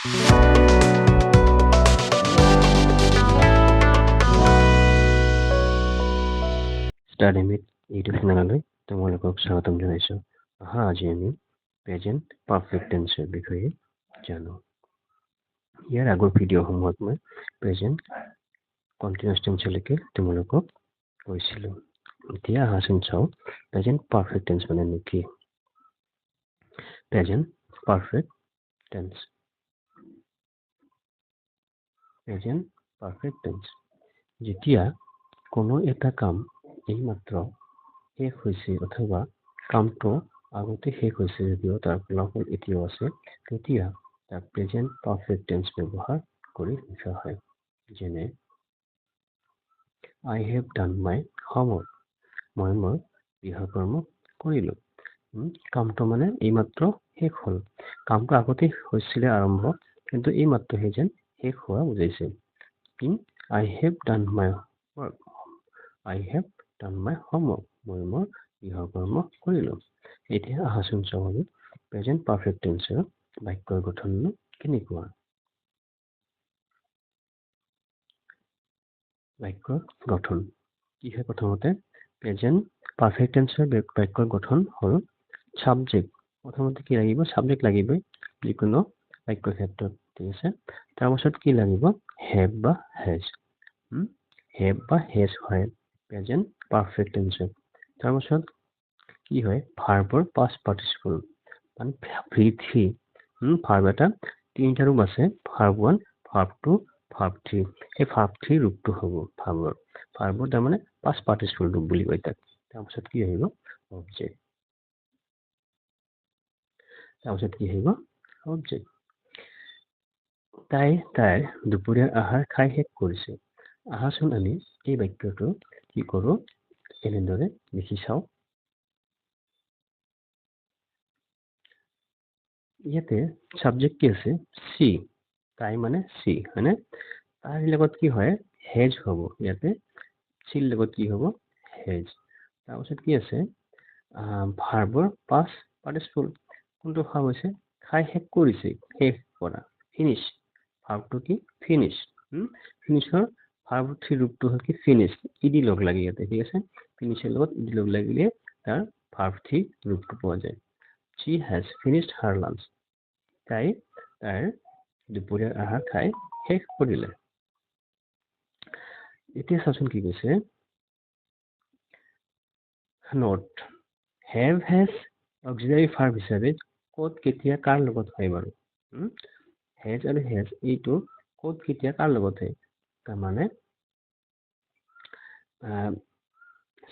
Study meat YouTube চেনেললৈ তোমালোকক স্বাগতম জনাইছোঁ। আহা, আজি আমি প্ৰেজেণ্ট পাৰফেক্ট টেন্সৰ বিষয়ে জানো। ইয়াৰ আগৰ ভিডিঅ'সমূহত মই প্ৰেজেণ্ট কণ্টিনিউৱাছ টেন্সলৈকে তোমালোকক কৈছিলোঁ। এতিয়া আহাচোন চাওঁ, প্ৰেজেণ্ট পাৰফেক্ট টেন্স মানেনো কি? Present perfect tense. Present perfect tense, যেতিয়া কোনো এটা কাম এইমাত্ৰ শেষ হৈছে অথবা কামটো আগতে শেষ হৈছে যদিও তাৰ ফলাফল এতিয়াও আছে, তেতিয়া তাক প্ৰেজেণ্ট পাৰফেক্ট টেন্স ব্যৱহাৰ কৰি লিখা হয়। যেনে, I have done my homework. মই মোৰ গৃহকৰ্ম কৰিলোঁ। কামটো মানে এইমাত্ৰ শেষ হ'ল। কামটো আগতে হৈছিলে আৰম্ভ, কিন্তু এইমাত্ৰহে যেন শেষ হোৱা বুজাইছে। কি? I have done my work. I have done my homework. মই মোৰ গৃহকৰ্ম কৰিলোঁ। এতিয়া আহাচোন চাওঁ আমি প্ৰেজেণ্ট পাৰফেক্ট টেন্সৰ বাক্যৰ গঠননো কেনেকুৱা। বাক্যৰ গঠন কি হয়? প্ৰথমতে প্ৰেজেণ্ট পাৰফেক্ট টেন্সৰ বাক্যৰ গঠন হ'ল ছাবজেক্ট। প্ৰথমতে কি লাগিব? ছাবজেক্ট লাগিবই যিকোনো বাক্যৰ ক্ষেত্ৰত, ঠিক আছে। তাৰপাছত কি লাগিব? Have বা হেজ। Have বা হেজ হয় প্ৰেজেণ্ট পাৰফেক্ট টেন্সত। তাৰপাছত কি হয়? ভাৰ্বৰ পাষ্ট পাৰ্টিচিপল, মানে ভি থ্ৰী। ভাৰ্ব এটা তিনিটা ৰূপ আছে, verb one, verb two, verb three. সেই ভাৰ্ব থ্ৰী ৰূপটো হ'ব ভাৰ্বৰ। ভাৰ্বৰ তাৰমানে পাষ্ট পাৰ্টিচিপল ৰূপ বুলি কয় তাক। তাৰপাছত কি আহিব? অবজেক্ট। তাৰপাছত কি আহিব? অবজেক্ট। তাই তাইৰ দুপৰীয়াৰ আহাৰ খাই শেষ কৰিছে। আহাচোন আমি এই বাক্যটো কি কৰোঁ, এনেদৰে লিখি চাওঁ। ইয়াতে ছাবজেক্ট কি আছে? চি। তাই মানে চি, হয়নে? তাইৰ লগত কি হয়? হেজ হ'ব। ইয়াতে চিৰ লগত কি হ'ব? হেজ। তাৰপাছত কি আছে? ভাৰ্বৰ পাষ্ট পাৰ্টিচিপল। কোনটো ভাৰ্ব হৈছে? খাই শেষ কৰিছে, শেষ কৰা, ফিনিছ। ভাৰ্বটো কি? ফিনিছ। ফিনিছৰ ভাৰ্ব থ্ৰী ৰূপটো হ'ল কি? ফিনিছ। ইডি লগ লাগে ইয়াতে, ঠিক আছে। ফিনিছৰ লগত ইডি লগ লাগিলে তাৰ ভাৰ্ব থ্ৰী ৰূপটো পোৱা যায়। She has finished her lunch. তাই তাইৰ দুপৰীয়াৰ আহাৰ খাই শেষ কৰিলে। এতিয়া চাওচোন কি কৈছে। Note, have has auxiliary verb হিচাপে ক'ত কেতিয়া কাৰ লগত হয় বাৰু? হেজ আৰু হেজ এইটো ক'ত কেতিয়া কাৰ লগত হয়? তাৰমানে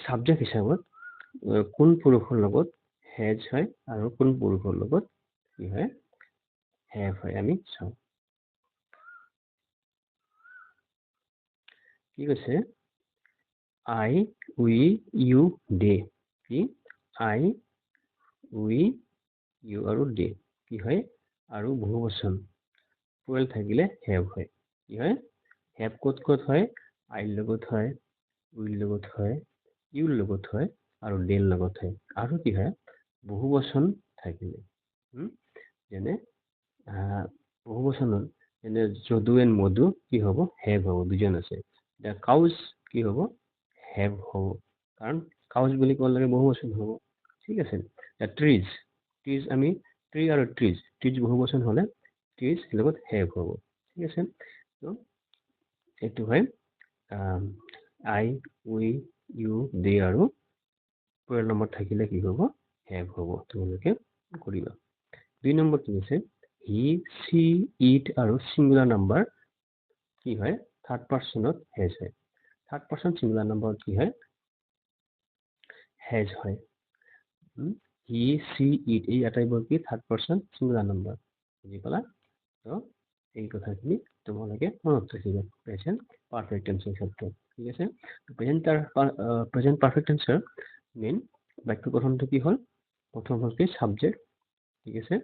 ছাবজেক্ট হিচাপত কোন পুৰুষৰ লগত হেজ হয় আৰু কোন পুৰুষৰ লগত কি হয়? Have হয়, আমি চাওঁ। কি কৈছে? আই, উই, ইউ, দে। কি? আই, উই, ইউ আৰু দে কি হয়? আৰু বহুবচন প্লুৰেল থাকিলে have হয়। কি হয়? Have ক'ত ক'ত হয়? আইৰ লগত হয়, উইৰ লগত হয়, ইউৰ লগত হয় আৰু দেৰ লগত হয়। আৰু কি হয়? বহুবচন থাকিলে, যেনে বহুবচনত যেনে যদু এণ্ড মধু কি হ'ব? Have হ'ব, দুজন আছে। এতিয়া কাউজ কি হ'ব? Have হ'ব, কাৰণ কাউজ বুলি কোৱাৰ লগে বহুবচন হ'ব, ঠিক আছে। এতিয়া ট্ৰিজ, ট্ৰিজ আমি ট্ৰি আৰু ট্ৰিজ, ট্ৰিজ বহুবচন হ'লে ট্ৰিজ লগত have হ'ব, ঠিক আছে। ত' এইটো হয় আই, উই, ইউ, দে আৰু প্লুৰেল নম্বৰ থাকিলে কি হ'ব? Have হ'ব। তোমালোকে কৰিবা। দুই নম্বৰ কি আছে? হি, চি, it আৰু ছিংগুলাৰ নাম্বাৰ কি হয়? থাৰ্ড পাৰ্চনত হেজ হয়। থাৰ্ড পাৰ্চন ছিংগুলাৰ নাম্বাৰত কি হয়? হেজ হয়। হি, চি, it এই আটাইবোৰ কি? Third person singular number. বুজি পালা? ত' এই কথাখিনি তোমালোকে মনত ৰাখিবা প্ৰেজেণ্ট পাৰফেক্ট টেন্সৰ ক্ষেত্ৰত, ঠিক আছে। প্ৰেজেণ্ট পাৰফেক্ট টেন্সৰ মেইন বাক্য গঠনটো কি হ'ল? প্ৰথম হ'ল কি? ছাবজেক্ট, ঠিক আছে।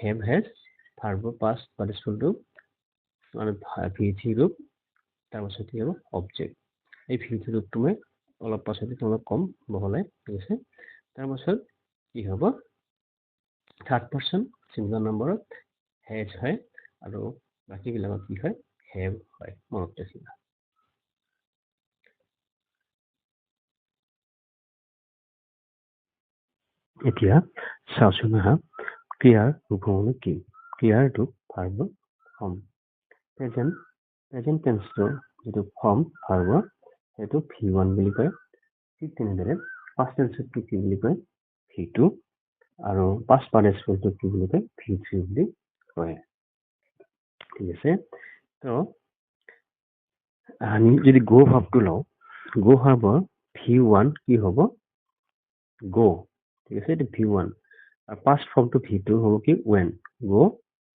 Have, has, ভাৰ্বৰ পাষ্ট পাৰ্টিচিপল ৰূপ মানে ভি থ্ৰী ৰূপ। তাৰপাছত কি হ'ব? অবজেক্ট। এই ভি থ্ৰী ৰূপটো মই অলপ পাছতে তোমালোক কম বহলাই, ঠিক আছে। তাৰপাছত কি হ'ব? থাৰ্ড পাৰ্চন ছিংগুলাৰ নম্বৰত হেজ হয়। আৰু বাকীবিলাকত কি হয়, have হয়, মনত ৰাখিবা। এতিয়া চাওঁচোন আহা ক্ৰিয়াৰ ৰূপসমূহ কি। ক্ৰিয়াৰ ৰূপ ভাৰ্বৰ ফৰ্ম। প্ৰেজেণ্ট টেন্সটোৰ যিটো ফৰ্ম ভাৰ্বৰ সেইটো ভি ওৱান বুলি কয়। ঠিক তেনেদৰে পাষ্ট টেন্সটো কি বুলি কয়, ভি টু, আৰু পাষ্ট পাৰ্টিচিপলটো কি বুলি কয়, ভি থ্ৰী বুলি কয়। ঠিক আছে, তো আমি যদি গ' ভাৰ্বটো লওঁ, গ' ভাৰ্বৰ ভি ওৱান কি হ'ব, গ'। ঠিক আছে, এইটো ভি ওৱান। আৰু পাষ্ট ফৰ্মটো ভি টু হ'ব কি, ৱেন, গ'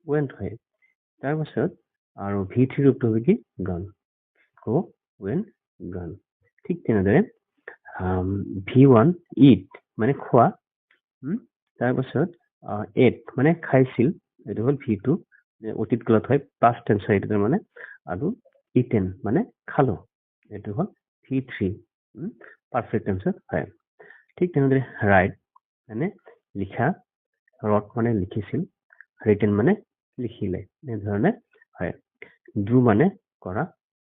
ৱেণ্ট হয়। তাৰপাছত আৰু ভি থ্ৰী ৰূপটো হ'ব কি, গন, গ' ৱেন গন। ঠিক তেনেদৰে ভি ওৱান it মানে খোৱা, তাৰপাছত এট মানে খাইছিল, এইটো হ'ল ভি টু, অতীত কালত হয়, পাষ্ট টেন্স হয় এইটো মানে, আৰু ইটেন মানে খালো, এইটো হ'ল ভি থ্ৰী, পাৰফেক্ট টেন্সত হয়। ঠিক তেনেদৰে ৰাইট মানে লিখা, ৰট মানে লিখিছিল, ৰিটেন মানে লিখিলে, এনেধৰণে হয়। Do মানে কৰা,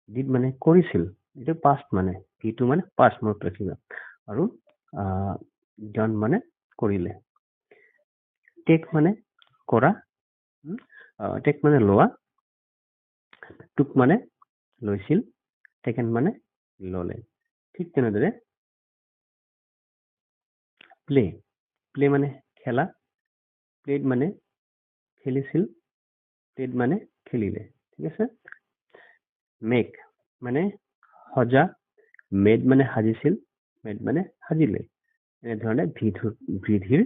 did মানে কৰিছিল, এইটো পাষ্ট মানে, ভি টু মানে পাষ্ট, মনত ৰাখিবা, আৰু ডান মানে কৰিলে। টেক মানে কৰা, টেক মানে লোৱা, টুক মানে লৈছিল, টেকেন মানে ললে। ঠিক তেনেদৰে প্লে, প্লে মানে খেলা, প্লেড মানে খেলিছিল, প্লেড মানে খেলিলে। ঠিক আছে, মেক মানে সজা, মেড মানে সাজিছিল, মেড মানে সাজিলে, এনেধৰণে ভিধিৰ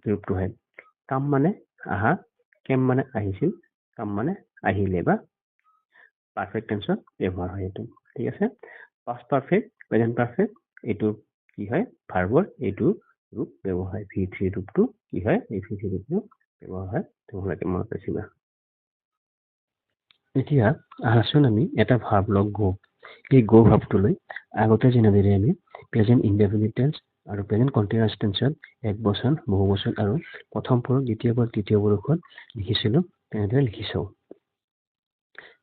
ৰূপটো হয়। কাম মানে আহা, কেম মানে আহিছিল, কাম মানে আহিলে বা পাৰফেক্ট টেন্সত ব্যৱহাৰ হয় এইটো। ঠিক আছে, পাষ্ট পাৰফেক্ট, প্ৰেজেণ্ট পাৰফেক্ট এইটো কি হয়, ভাৰ্বৰ এইটো ৰূপ ব্যৱহাৰ হয়, ভি থ্ৰী ৰূপটো কি হয়, এই ভি থ্ৰী ৰূপটো ব্যৱহাৰ হয়, তোমালোকে মনত ৰাখিবা। এতিয়া আহাচোন আমি এটা ভাৰ্ব লওঁ গ'। এই গ' ভাৰ্বটো লৈ আগতে যেনেদৰে আমি প্ৰেজেণ্ট ইনডেফিনিট টেন্স আৰু প্ৰেজেণ্ট কণ্টিনিউৱাছ টেন্সত এক বচন, বহু বচন আৰু প্ৰথম পুৰুষ, দ্বিতীয় পুৰুষ, তৃতীয় পুৰুষত লিখিছিলোঁ, তেনেদৰে লিখি চাওঁ।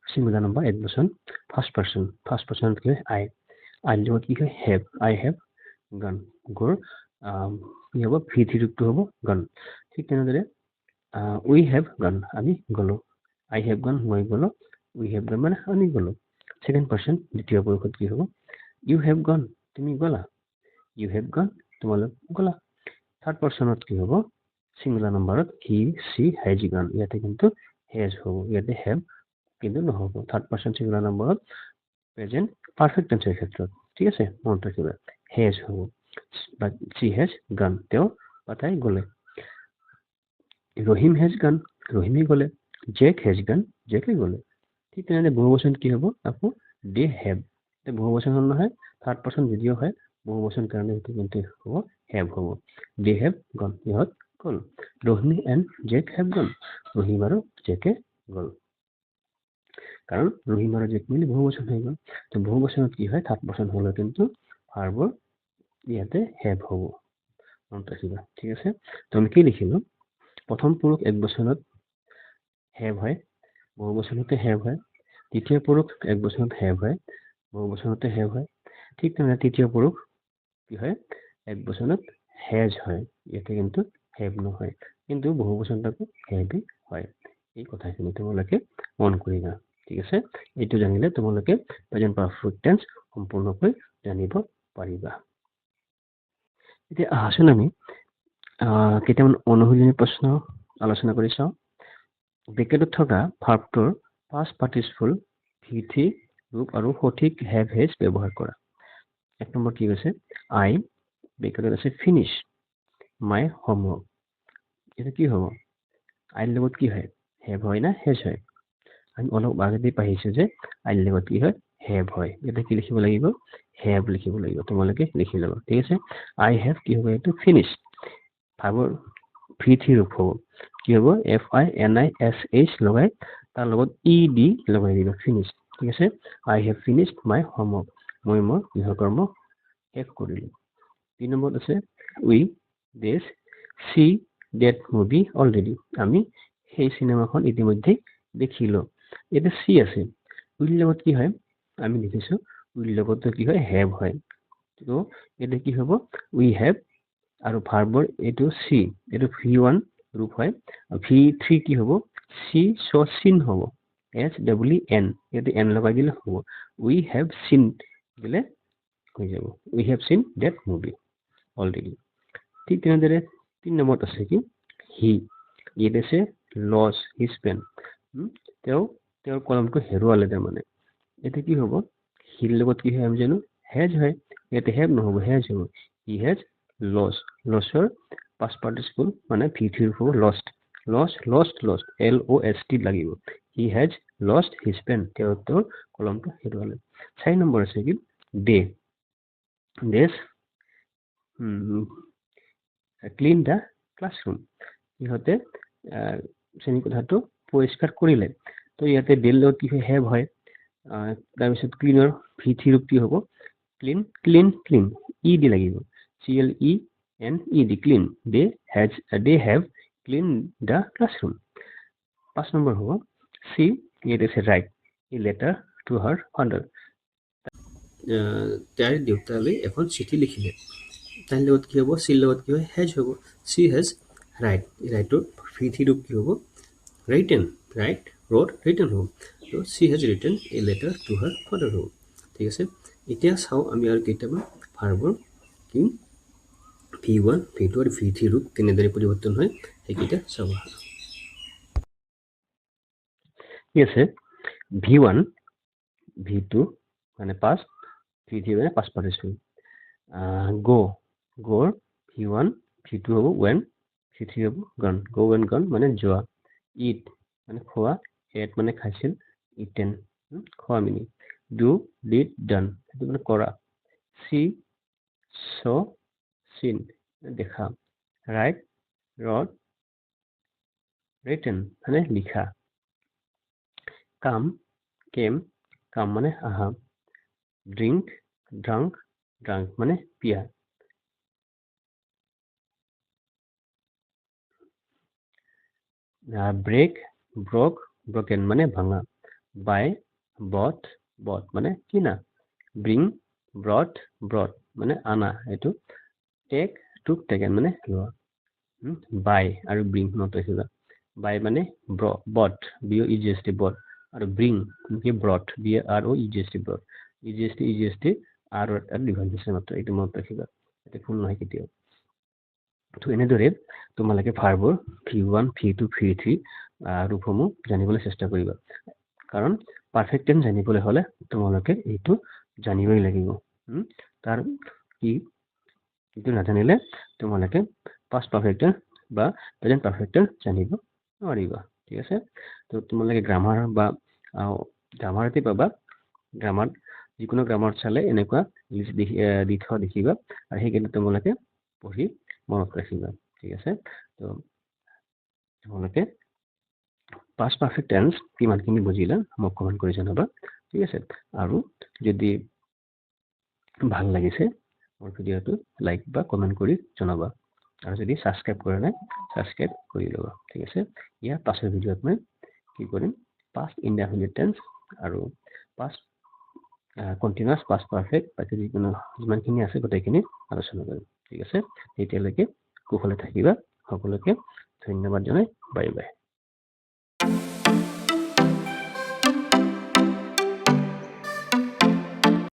ছিংগুলাৰ নম্বৰ এক বচন, ফাৰ্ষ্ট পাৰ্চন, ফাৰ্ষ্ট পাৰ্চনত কি হয়, আই, আইৰ লগত কি হয়, have, I have গন, গ'ৰ কি হ'ব, ভি থ্ৰী ৰূপটো হ'ব গন। ঠিক তেনেদৰে উই have গন, আমি গ'লো, আই have গন, মই গ'লো, উই have গন মানে আমি গ'লো। ছেকেণ্ড পাৰ্চন দ্বিতীয় পুৰুষত কি হ'ব, ইউ have গন, তুমি গ'লা, ইউ have গন, তোমালোক গ'লা। থাৰ্ড পাৰ্চনত কি হ'ব, ছিংগুলাৰ নম্বৰত হি, চি, হেজ গন, ইয়াতে কিন্তু হেজ হ'ব, ইয়াতে have কিন্তু নহ'ব। থাৰ্ড পাৰ্চন ছিংগুলাৰ নম্বৰত প্ৰেজেণ্ট পাৰফেক্ট টেন্সৰ ক্ষেত্ৰত, ঠিক আছে, মনত ৰাখিবা, হেজ হ'ব, বা চি হেজ গন, তেওঁ বা তাই গ'লে। ৰহিম হেজ গন, ৰহিমে গ'লে। জেক হেজ গন, জেকে গ'লে। ঠিক তেনেদৰে বহু বচন কি হ'ব, আকৌ দে have, এতিয়া বহু বচন হ'ল নহয়, থাৰ্ড পাৰ্চন যদিও হয় বহু বচন কাৰণে সেইটো কিন্তু হ'ব have হ'ব। দে have গন, ইহঁত গ'ল। Rahimi and Jack have gone, Rahim আৰু জেকে গ'ল, কাৰণ ৰহিম আৰু জেক মিলি বহু বচন হৈ গ'ল। তো বহু বচনত কি হয়, থাৰ্ড পাৰ্চন হ'লে কিন্তু ভাৰ্বৰ ইয়াতে have হ'ব, মনত ৰাখিবা। ঠিক আছে, তো আমি কি লিখিলোঁ, প্ৰথম পুৰুষ এক বচনত have হয়, বহু বচনতে have হয়, দ্বিতীয় পুৰুষ এক বচনত have হয়, বহু বচনতে have হয়। ঠিক তেনেদৰে তৃতীয় পুৰুষ কি হয়, এক বচনত হেজ হয়, ইয়াতে কিন্তু have নহয়, কিন্তু বহু বচনত আকৌ হেভেই হয়। এই কথাখিনি তোমালোকে মন কৰিবা। ঠিক আছে, এইটো জানিলে তোমালোকে প্ৰেজেণ্ট পাৰফেক্ট টেন্স সম্পূৰ্ণকৈ জানিব পাৰিবা। এতিয়া আহাচোন আমি কেইটামান অনুশীলনী প্ৰশ্ন আলোচনা কৰি চাওঁ। ব্ৰেকেটত থকা ভাৰ্বটোৰ পাষ্ট পাৰ্টিচিপল ভি থ্ৰী ৰূপ আৰু সঠিক have has ব্যৱহাৰ কৰা। এক নম্বৰ কি কৈছে, আই ব্ৰেকেটত আছে ফিনিছ my homework, এইটো কি হ'ব, আইৰ লগত কি হয়, have হয় না হেজ হয়? আমি অলপ আগতে পাইছোঁ যে আইৰ লগত কি হয়, have হয়। ইয়াতে কি লিখিব লাগিব, have লিখিব লাগিব, তোমালোকে লিখি ল'বা। ঠিক আছে, আই have কি হ'ব, এইটো ফিনিছ, ভাৰ্বৰ ভি থ্ৰী ৰূপ হ'ব, কি হ'ব, F I N I S H লগাই তাৰ লগত ই ডি লগাই দিবা, ফিনিছ। ঠিক আছে, I have finished my homework, মই মোৰ গৃহকৰ্ম শেষ কৰিলোঁ। 3 নম্বৰত আছে we dash see that movie already, আমি সেই চিনেমাখন ইতিমধ্যেই দেখিলোঁ। ইয়াতে চি আছে, উইৰ লগত কি হয় আমি দেখিছোঁ, উইৰ লগতো কি হয় have হয়। তো ইয়াতে কি হ'ব উই have আৰু ভাৰ্বৰ এইটো চি, এইটো ভি ওৱান ৰূপ হয়। ভি থ্ৰী কি হ'ব চি চ চিন হ'ব, এছ ডাবল ই এন, ইয়াতে এন লগাই দিলে হ'ব। উই have চিন দিলে হৈ যাব, we have seen that movie already. ঠিক তেনেদৰে 3 নম্বৰত আছে কি হি, ইয়াত আছে লছ his pen, তেওঁ তেওঁৰ কলমটো হেৰুৱালে। তাৰমানে এতিয়া কি হ'ব হিৰ লগত কি হয় আমি জানো হেজ হয়, ইয়াতে have নহ'ব হেজ হ'ব। He has loss, লছৰ past participle মানে ভি থ্ৰী হ'ব lost, lost lost lost L O S T লাগিব। He has lost his pen, তেওঁ তেওঁৰ কলমটো হেৰুৱালে। 4 নম্বৰ আছে কি they dash clean the classroom, সিহঁতে শ্ৰেণীকোঠাটো পৰিষ্কাৰ কৰিলে। তো ইয়াতে দেৰ লগত কি হয় have হয়, তাৰপিছত ক্লিনৰ ভি থ্ৰী ৰূপ কি হ'ব clean clean clean E D লাগিব, C L E N E D clean, they have clean the classroom. 5 number হ'ব চি, ইয়াত আছে write a letter to her father, তাইৰ দেউতালৈ এখন চিঠি লিখিলে। তাইৰ লগত কি হ'ব চিৰ লগত কি হয় হেজ হ'ব, চি হেজ ৰাইট, ৰাইটৰ ভি থ্ৰী ৰূপ কি হ'ব ৰিটেন, ৰাইট ৰোট ৰিটেন হ'ব। তো she has written a letter to her father হ'ব। ঠিক আছে, এতিয়া চাওঁ আমি আৰু কেইটামান ভাৰ্বৰ কি ভি ওৱান ভি টু আৰু ভি থ্ৰী ৰূপ কেনেদৰে পৰিৱৰ্তন হয় সেইকেইটা চাওঁ। ঠিক আছে, ভি ওৱান ভি টু মানে পাষ্ট, ভি থ্ৰী মানে পাষ্ট পাৰ্টিচিপল। গ', গ'ৰ ভি ওৱান ভি টু হ'ব when, V three হ'ব গন, গ' ৱেন গন মানে যোৱা। It মানে খোৱা, এট মানে খাইছিল, ইটেন খোৱা মিনি। Do did ডান সেইটো মানে কৰা। চি চ চিন দেখা। ৰাইট ৰড ৰিটেন মানে লিখা। কাম কেম, কাম মানে আহা। ড্ৰিংক ড্ৰাংক, ড্ৰাংক মানে পিয়া। ব্ৰেক ব্ৰক ব্ৰকেন মানে ভাঙা। বাই বট বট মানে কিনা। ব্ৰিং ব্ৰট ব্ৰট মানে আনা, এইটো। টেক টুক টেকেন মানে লোৱা। বাই আৰু ব্ৰিং মনত ৰাখিবা। বাই মানে bought, B O E G S T bought, আৰু ব্ৰিং কি brought, B R O E G S T brought, E G S T E G S T R এটা ডিফাৰেঞ্চ আছে মাত্ৰ, এইটো মনত ৰাখিবা, এইটো ভুল নহয় কেতিয়াও। তো এনেদৰে তোমালোকে ভাৰ্বৰ V one V two V three ৰূপসমূহ জানিবলৈ চেষ্টা কৰিবা, কাৰণ পাৰফেক্ট টেন্স জানিবলৈ হ'লে তোমালোকে এইটো জানিবই লাগিব। তাৰ কি এইটো নাজানিলে তোমালোকে পাষ্ট পাৰফেক্ট টেন্স বা প্ৰেজেণ্ট পাৰফেক্ট টেন্স জানিব নোৱাৰিবা। ঠিক আছে, তো তোমালোকে গ্ৰামাৰ বা গ্ৰামাৰতে পাবা, গ্ৰামাৰ যিকোনো গ্ৰামাৰ চালে এনেকুৱা লিষ্ট দি থোৱা দেখিবা, আৰু সেইকেইটা তোমালোকে পঢ়ি মনত ৰাখিবা। ঠিক আছে, তো তোমালোকে পাষ্ট পাৰফেক্ট টেন্স কিমানখিনি বুজিলা মোক কমেণ্ট কৰি জনাবা। ঠিক আছে, আৰু যদি ভাল লাগিছে মোৰ ভিডিঅ'টো লাইক বা কমেণ্ট কৰি জনাবা, আৰু যদি ছাবস্ক্ৰাইব কৰা নাই ছাবস্ক্ৰাইব কৰি ল'বা। ঠিক আছে, ইয়াৰ পাছৰ ভিডিঅ'ত মই কি কৰিম পাষ্ট ইনডেফিনিট টেন্স আৰু পাষ্ট কণ্টিনিউৱাছ পাষ্ট পাৰফেক্ট বাকী যিকোনো যিমানখিনি আছে গোটেইখিনি আলোচনা কৰিম। ঠিক আছে, তেতিয়ালৈকে কুশলে থাকিবা, সকলোকে ধন্যবাদ জনাই বাই বাই।